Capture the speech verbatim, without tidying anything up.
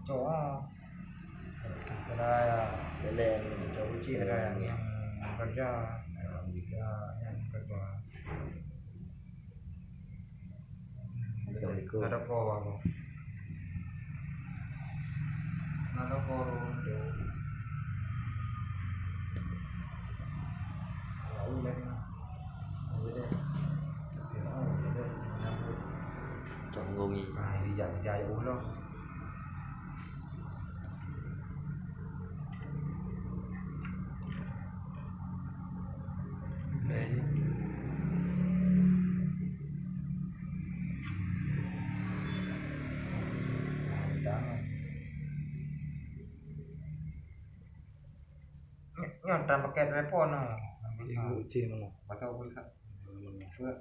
Cok, ah. Ada ya. Leleng. Cok uci ada yang kerja. Ada yang kerja. Assalamualaikum. Ada po aku. Ada po tu. Ada ulen. Ada deh. Ada ulen. Ada ulen. Tunggu ni. Ah, ini jaya, jaya ulang. Nyoe tan pakai telepon, ah. Ibu Cing mana? Pasal pulsa. Mana?